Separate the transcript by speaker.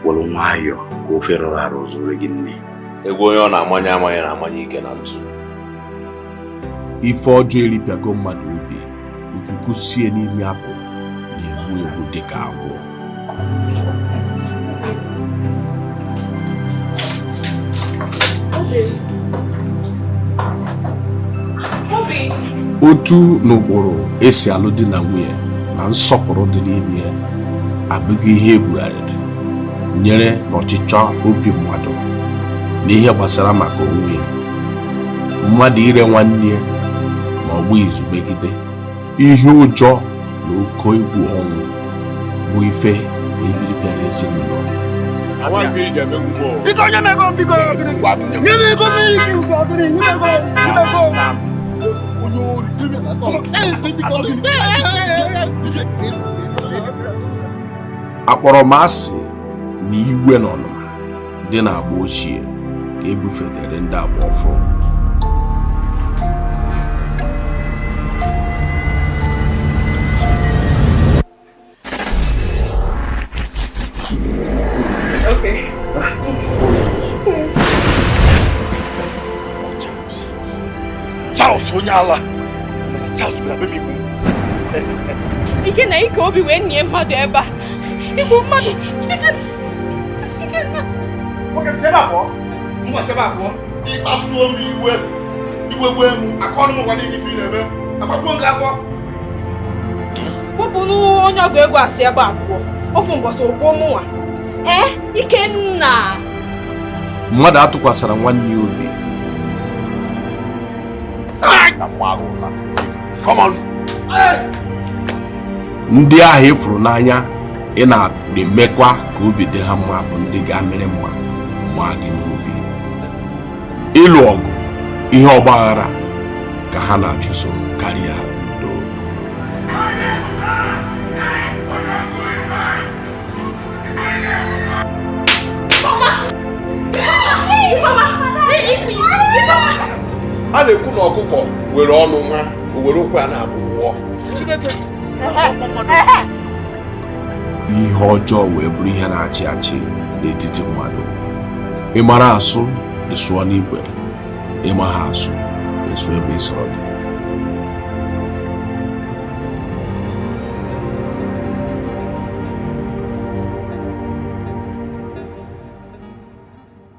Speaker 1: Were nwayọọ ka ofe rọrọ arọ zuru gị nne.
Speaker 2: Egwu onye ọ na-amanye amanye na-amanye ike na ntu.
Speaker 3: Ife ọjọọ eripịago mmadụ obi, ikuku sie n'imi apụ na-egbu egbu dịka agwọ. Otu n'ụkpụrụ esi alụ di na nwunye na nsọpụrụ dị n'ime ya abụghị ihe ebugharịrị nyere n'ọchịchọ obi mmadụ n'ihe gbasara maka onwe ya. Mmadụ ire nwanne ya ma ọ bụ izu megide ihe ụjọ na oke egwu ọnwụ bụ ife ebiribịara ezinụlọ.
Speaker 4: Biko nye m ego m, biko nye m ego m, nye m ego, nye m ego.
Speaker 3: Akpọrọmasị na iwe na ọnụma dị n'agba ochie ka ebufetere ndị agba ọfụ.
Speaker 5: Okay.
Speaker 4: Charles onye ala mana Charles bịara be m igbu.
Speaker 5: Ike na ike obi wee nie mmadụ ebe a. Igbu mmadụ. Ike na.
Speaker 4: Nwoke m si ebe a pụọ. Ngwa si ebe a pụọ. Ịkpasuo m iwe. Iwe gbue m. Aka ọnụ m ụwa niile ife ị na-eme. Akpapuo m gị afọ.
Speaker 5: Wepụ onye ọgụ ego asị ebe a pụọ. Ofu mbọsị ogbuo mụnwa. Ee, Ikenna.
Speaker 3: Mmadụ atụkwasara nwanne ya obi.
Speaker 4: Come on.
Speaker 3: Ndị ahụ ịfụrụ n'anya ị na-emekwa ka obi dị ha mma bụ ndị ga-amịrị mma maa gị n'obi. Ịlụ ọgụ ihe ọgbaghara ka ha na-achụso karịa udo.
Speaker 2: A na-ekwu na ọkụkọ were ọnụ nwa o were ụkwụ ya na-abụ wụọ.
Speaker 3: Ihe ọjọọ wee bụrụ ihe na-achị achị n'etiti mmadụ. Ị mara asụ, ị sụọ n'ikwe. Ị maghị asụ, ị sụọ ebe ị sọrọ gị.